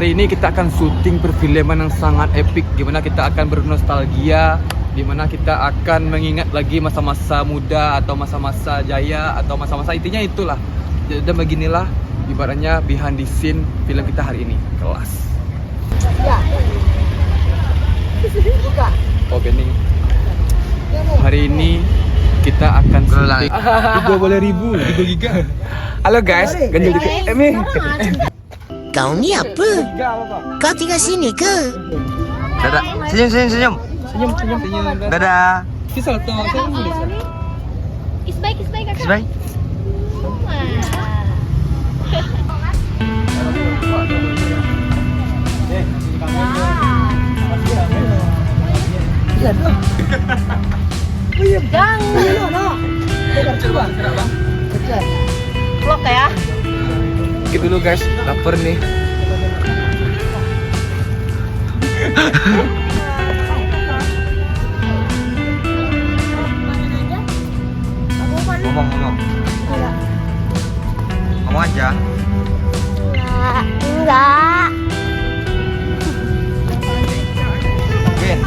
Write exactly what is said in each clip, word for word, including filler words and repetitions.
Hari ini kita akan syuting perfilman yang sangat epic, di mana kita akan bernostalgia, di mana kita akan mengingat lagi masa-masa muda atau masa-masa jaya atau masa-masa, intinya itulah. Dan beginilah ibaratnya behind the scene film kita hari ini. Kelas. Ya. Buka. Oh, bening. Hari ini kita akan syuting. Tiga boleh ribu, tiga giga. Halo guys, ganjil dikit. Eh, Min. Kau ni apa? Kau tinggal sini ke? Dadah. Senyum, senyum, senyum. Senyum, senyum, senyum. Dadah. Kisah tu, tu. Is baik, is baik, kakak. Is baik. Wah. Gang. Coba, gerak, Bang. Vlog ya. Oke dulu guys, lapar nih. Ngomong, ngomong. Ngomong aja. Enggak, enggak. Win,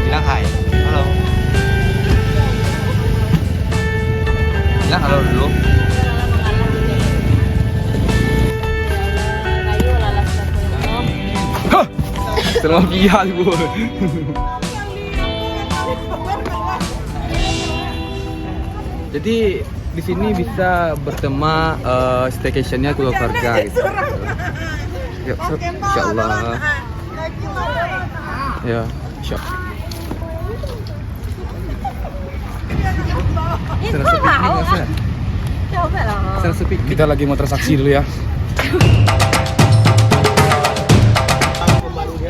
bilang hai. Halo. Bilang halo dulu. Hah! Sama pihak, Bu. Jadi, di sini bisa bertema, eh, staycation-nya keluarga, gitu. Ya, so, insyaallah. Ya, insya. Itu Serasa piknik, mau. Mas, ya? Coba lah. Serasa piknik. Kita lagi mau transaksi dulu, ya.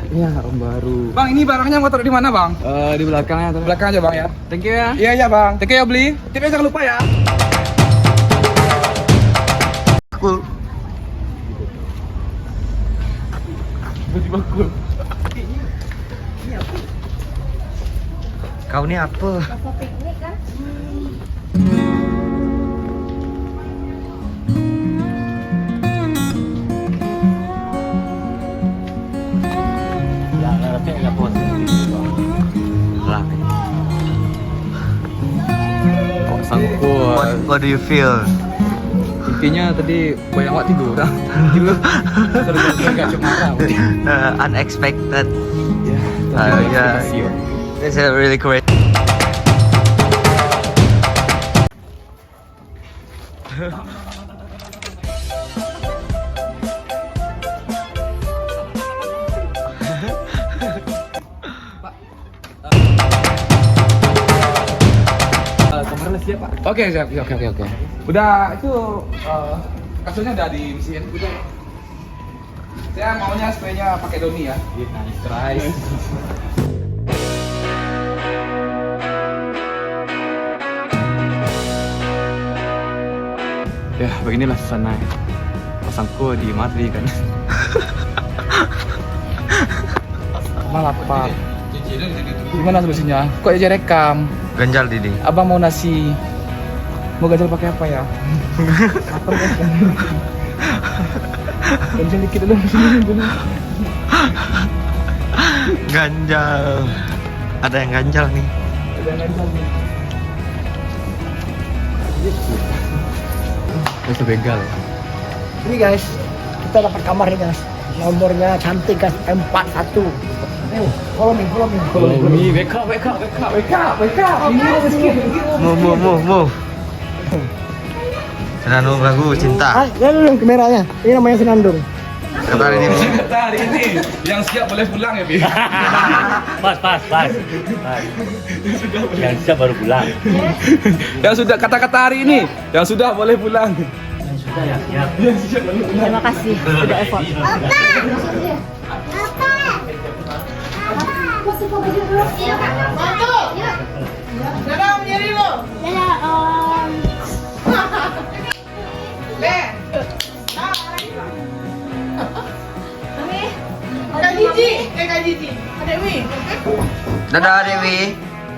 Iya, om baru. Bang, ini barangnya mau taruh di mana, Bang? Eh, di belakang ya, Bang. Belakang aja, Bang, ya. Thank you, ya. Iya, iya, Bang. Thank you, ya, beli. Tipnya jangan lupa, ya. Cool. Tiba-tiba cool. Kau ni apa? Masa piknik kan? Lah. Kok sangkut? What, what do you feel? Intinya tadi banyak awak tidur dah. Tidur. Sorry, sorry, sorry, kacau marah. Uh, unexpected. Ya, Uh, yeah. It's a really great. Eh, kamarnya siap, Pak? Oke, siap. Oke, oke, oke. Udah, itu, eh, kasurnya udah di mesin. Udah. Saya maunya spraynya pakai Downy, ya. Iya, nice try. Ya, beginilah suasana. Pasangko di mati kan. Emang lapar. Gimana solusinya? Kok aja rekam? Ganjal, Didi. Abang mau nasi. Mau ganjal pakai apa ya? Lapar, kan? Ganjal dikit dulu. Ganjal. Ada yang ganjal nih. Ada yang ganjal nih. Bisa begal. Ini guys, kita dapat kamar nih guys. Nomornya cantik guys, empat satu. Ayo, follow me, follow me, follow me. Follow me, wake up, wake up, wake up, wake up, wake up. Ini ada sedikit. Move, move, move, move. Senandung lagu cinta. Ah, lihat dulu kameranya. Ini namanya Senandung. Kata hari ini. Kata hari ini, yang siap boleh pulang ya, Bi? Pas, pas, pas. Pas. Yang siap baru pulang. Yang sudah, kata-kata hari ini, yang sudah boleh pulang. Yang sudah ya, siap. Yang siap boleh pulang. Terima kasih sudah effort. Dadah, Om Jerry lo. Dadah, Om. Kak Cici, eh, Kak Cici. Adek Wi. Dadah, Adek Wi.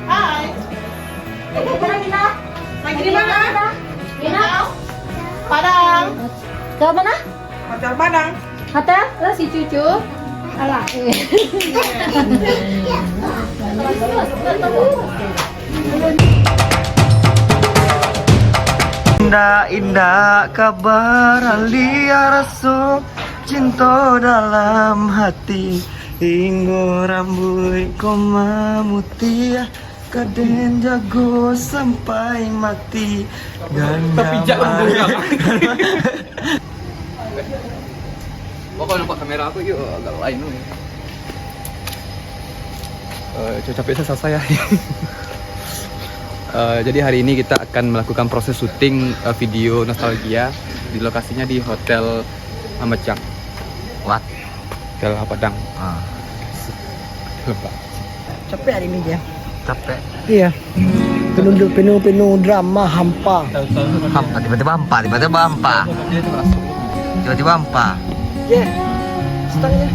Hai. Lagi di mana? Padang. Ke mana? Pasar Padang. Kata lah si cucu. Alah. Indak-indak ka baraliah raso cinto dalam hati, hinggo rambuik ko mamutiah, ka den jago sampai mati. Tapi jak lah. Kau kalau nampak kamera aku, yuk, agak lain tu. Eh, capek saya selesai ya. Eh, jadi hari ini kita akan melakukan proses syuting eh, video nostalgia di lokasinya di Hotel Ambacang. What? Hotel Padang. Ah. Hotel Padang. Capek hari ini dia. Capek. Iya. Penuh penuh penuh drama hampa. Hampa, tiba-tiba hampa, tiba-tiba hampa. Tiba-tiba hampa. Ya. Start ya.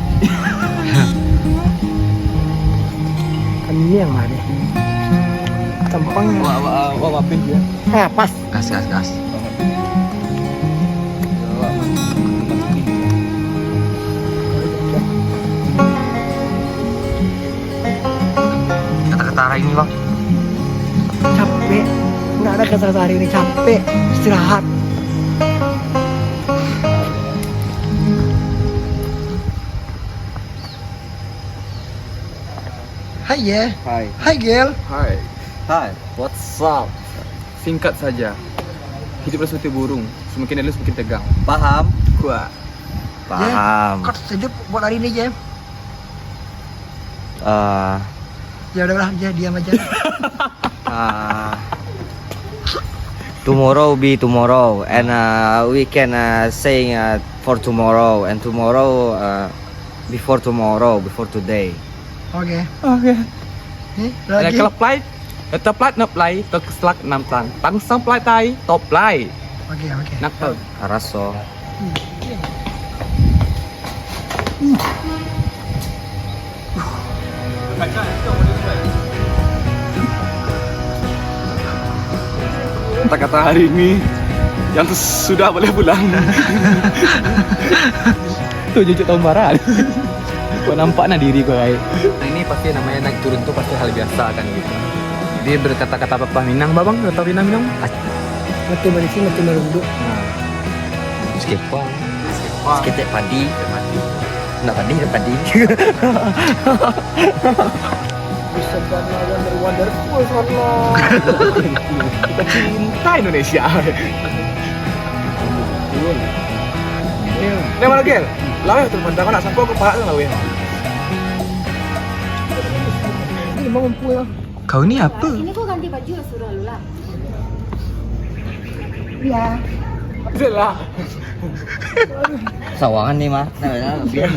Kenyang lah ni. Gampang. Wah, wah, wah, maafin dia. Ah, pas. Gas, gas, gas. Kata-kata hari ini, Bang. Capek. Nggak ada kata-kata hari ini, capek. Istirahat. Hai ya. Hai. Hai girl. Hai. Hai, what's up? Singkat saja. Hiduplah seperti burung, semakin elok semakin tegang. Paham? Kuat. Paham. Kau sejuk buat hari ini, Jem. Eh, Ya udahlah, dia diam aja. uh, tomorrow be tomorrow, and uh, we can uh, saying uh, for tomorrow, and tomorrow uh, before tomorrow, before today. Oke. Oke. Nih, Ada lagi. Kalau flight, tetap flight nak fly, terkeselak enam tan. Tang sang flight tai, top fly. Oke, oke. Nak tahu? Raso. Kata-kata hari ini yang sudah boleh pulang. Tu cucuk tahun barat. Kau nampak nah diri kau, Rai? Ini pasti namanya naik turun tu pasti hal biasa kan gitu. Dia berkata-kata apa Minang, Babang? Kata Minang, Minang? Batu barisi, batu marunduk. Nah. Skepang. Seketek padi. Nak padi, nak padi. Bisa banget wonder wonderful sana. Kita cinta Indonesia. Ini mana, Gel? Laweh tu pandang nak sampai ke parak tu laweh. Ini mau ngumpul lah. Kau ni apa? Ini kau ganti baju lah, surah lu lah. Ya. Jelah. Sawangan ni mah. Nah, nah, biar.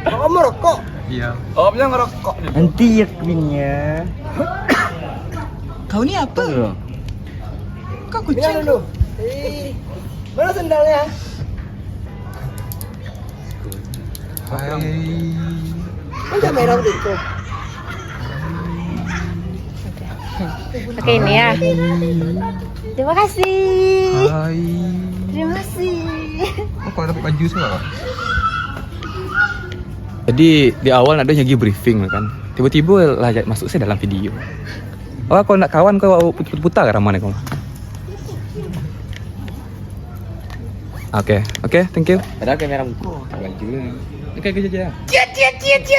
Kau merokok? Iya. Oh, dia ngerokok. Nanti ya kuenya. Kau ni apa? Minum dulu. Eh, mana sendalnya? Hai. Mana merah begitu? Oke, ini ya. Terima kasih. Hai. Terima kasih. Oh, kau dapat baju semua? Jadi di awal nak ada lagi briefing kan. Tiba-tiba lah masuk saya dalam video. Oh, kau nak kawan kau putar-putar ke ramai kau. Oke, oke, thank you. Padahal kamera muka. Baju. Oke, kerja je. Cia cia cia cia.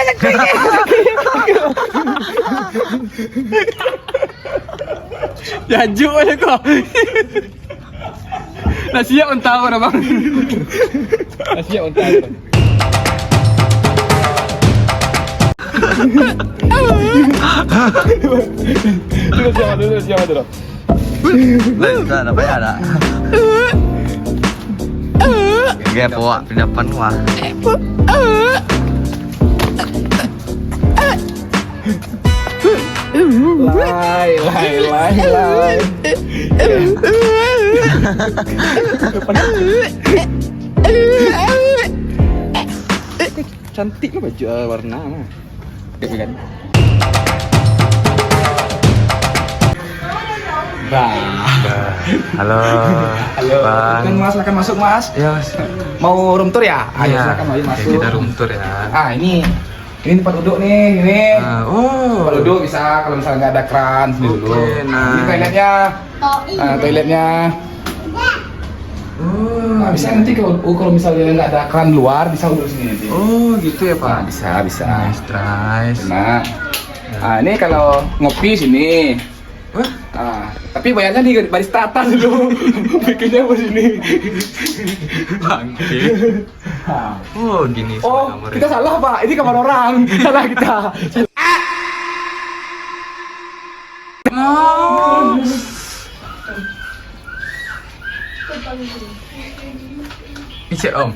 Jajuk aja kau. Dah siap mentah kau dah, Bang. Dah siap mentah kau. Dulu siapa dulu, siapa dulu? Baik, dah, dah payah dah. Gaya puak pindah panuah. Lai, lai, lai, lai. Cantik lah baju uh, warna mah. Tengok kan. Bah. Halo. Halo. Bang. Kan, Mas, silakan masuk, Mas. Ya, Mas. Mau room tour ya? Ayo, ya, silakan, ayo, oke, masuk. Kita room tour ya. Ah, ini, ini tempat duduk nih, ini. Ah, oh. Tempat duduk bisa kalau misalnya nggak ada keran, sini dulu. Oke, nice. Ini toiletnya. Ah, toiletnya. Oh, nah, bisa nanti kalau, oh, kalau misalnya nggak ada keran luar, bisa duduk sini nanti. Oh, gitu ya, Pak? Nah, bisa, bisa. Nice, nice. Nah, ah, ini kalau ngopi sini. Hah? Ah, tapi bayarnya di barista atas dulu. Bikinnya apa sini? Bangke. Ah. Oh, gini. Oh, kita salah, Pak. Ini kamar orang. Salah kita. Oh. Icek, Om.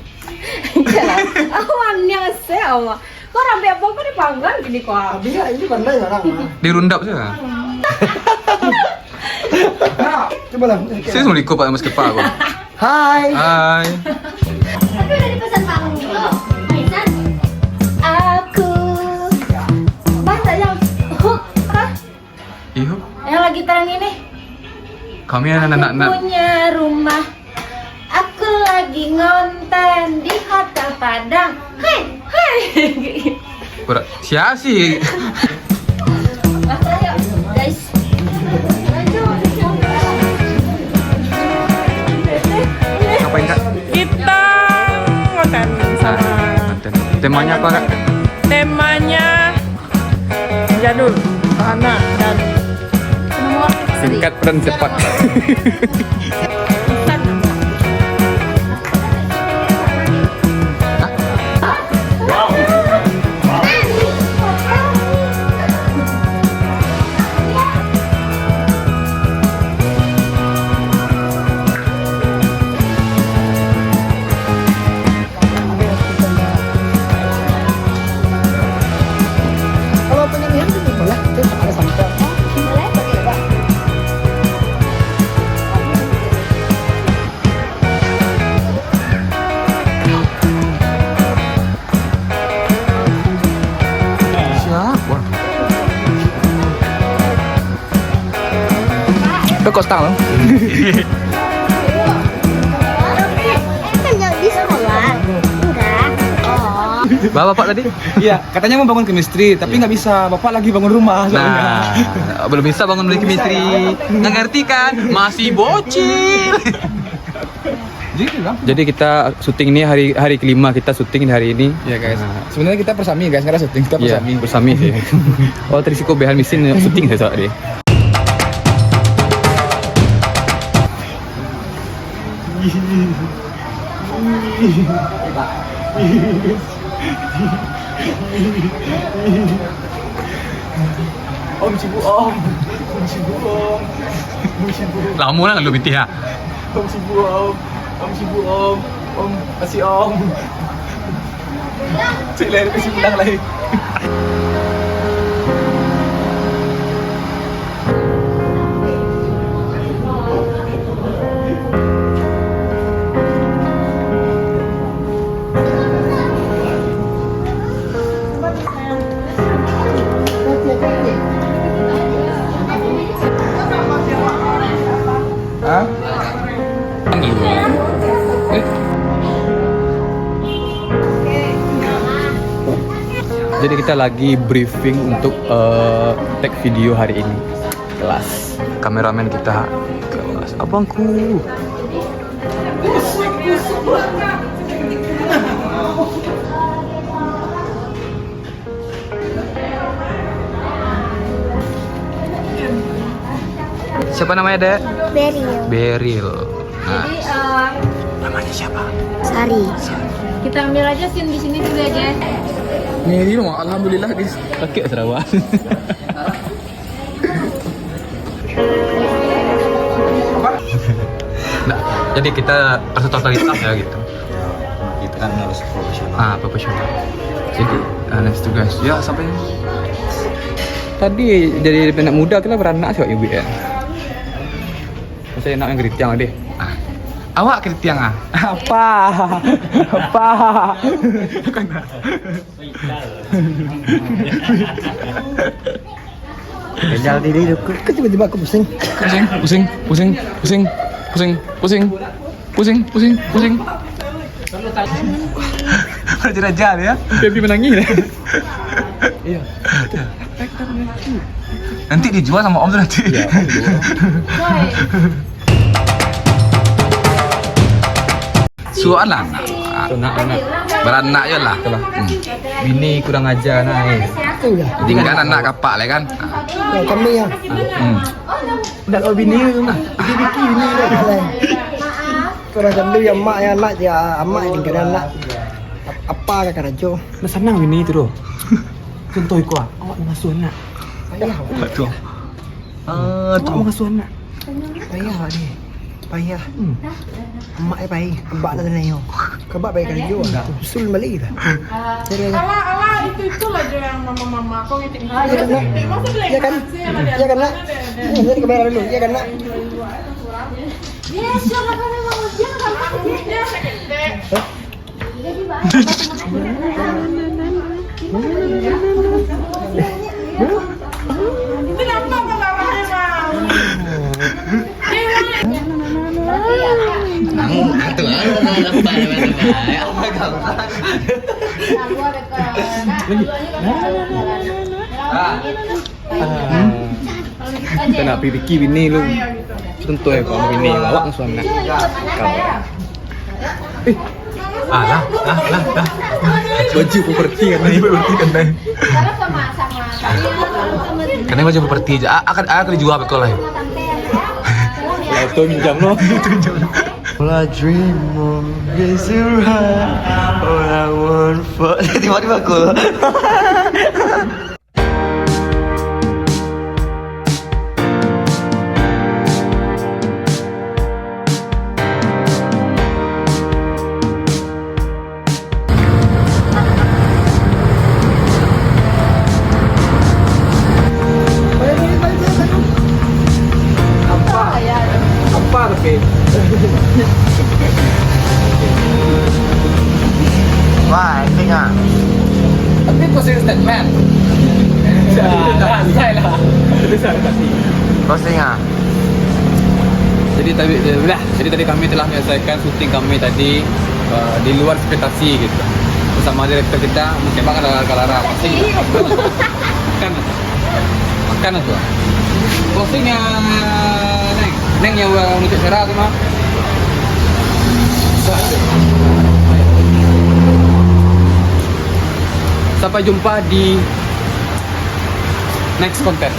Iyalah. Aku maniang se, Om. Kok rambut abang kok dipanggang gini kok? Tapi ya, ini pandai orang, ah. Dirundap saja. Nah, cobalah. Saya Assalamualaikum, Pak Mas Kepa, Bang. Hai. Hai. Tapi udah dipesan Bang Niko. Pesan. Aku. Bahasa yang hook kah? Iyo. Yang lagi tren ini. Kami anak-anak. Aku punya rumah. Aku lagi ngonten di Kota Padang. Hai, hai. Sia sih? Mas, ayo, guys. Ngapain, Kak? Kita makan sama. Nah, konten. Temanya apa, Kak? Temanya jadul, sederhana, dan semua asli. Singkat dan cepat. Kalau penyanyian itu boleh, itu ada sampai. Boleh, boleh, Pak. Siapa? Rokok stang lo. Kan nggak bisa, Bang. Enggak. Oh. Bapak tadi? Iya, katanya mau bangun chemistry, tapi nggak bisa. Bapak lagi bangun rumah soalnya. Nah, belum bisa bangun beli chemistry. Nggak ngerti kan? Masih bocil. Jadi, Bang? Jadi kita syuting ini hari, hari kelima kita syuting di hari ini. Ya, guys. Nah. Sebenarnya kita persami, guys, nggak ada syuting, kita persami. Iya, persami sih. Oh, terus kok behind the scene syuting saya saat dia. Om sibuk, Om. Om sibuk, Om. Om sibuk. Lamo lah lalu pitih, ah. Om sibuk, Om. Om sibuk, Om. Om, kasih, Om. Cik, lain, kasih pulang lain. Hah? Eh. Jadi kita lagi briefing untuk, eh, take video hari ini. Kelas. Kameramen kita kelas. Abangku. Siapa namanya, Dek? Beril. Beril. Nah. Jadi, eh, namanya siapa? Sari. Kita ambil aja scene di sini dulu aja. Ini di rumah, alhamdulillah, guys. Pakai Sarawak. Nah, jadi kita harus totalitas ya gitu. Kita kan harus profesional. Ah, profesional. Jadi, ah, next tugas. Ya, sampai tadi jadi anak muda, kita beranak sih, Pak Ibu ya. Saya nak yang keritiang deh. Ah. Awak keritiang ah? Apa? Apa? Bukan. Beda diri tu. Kok tiba-tiba aku pusing? Pusing, pusing, pusing, pusing, pusing, pusing, pusing, pusing, pusing. Raja-raja dia. Baby menangis. Iya. Nanti dijual sama om tu nanti. Iya, om jual. Suruh anak. Anak, anak. Baranak je lah. Itulah. Hmm. Bini kurang aja nah, eh. Tinggal anak kapak lah kan. Ya, kami ya. Hmm. Dak lo bini tu mah. Bini biki bini tu. Kurang kami ya mak ya anak ya amak tinggal anak. Apa ka karajo? Nah, sanang bini tu doh. Contoh iko ah, awak mangasuh anak. Payah. Betul. Ah, awak mangasuh anak. Payah deh. Payah. Hmm. Amak eh pai, abak lah tanah yo. Kabak baik kali juga. Usul balik lah. Jadi Alah, alah, itu itulah je yang mama-mama kau ngetik. Ya kan? Ya kan, nak? Ya, jadi kamera dulu. Ya kan, nak? Dia siapa kan memang dia kan? Dia sakit. Kita nak pikir bini lu. Tentu ya, kalau bini awak suami nak. Kau. Eh. Ah, lah, lah, lah, lah. Baju properti kan, baju properti kan, Nay. Karena baju properti aja. Ah, akan, akan dijual apa kau lah? Lah, itu minjam lo. All I dream of is you right. All I want for tiba-tiba aku. Apa? Apa tapi? Wah, ending ah. Tapi closing statement. Dah, selesai lah. Selesai lah. Closing ah. Jadi tadi, dah, jadi tadi kami telah menyelesaikan syuting kami tadi, eh, di luar ekspektasi gitu. Bersama direktur kita, mungkin bakal kalara pasti. Kan? Makan tu. Closing yang Neng. Neng yang nutup acara tu mah. Sampai jumpa di next konten.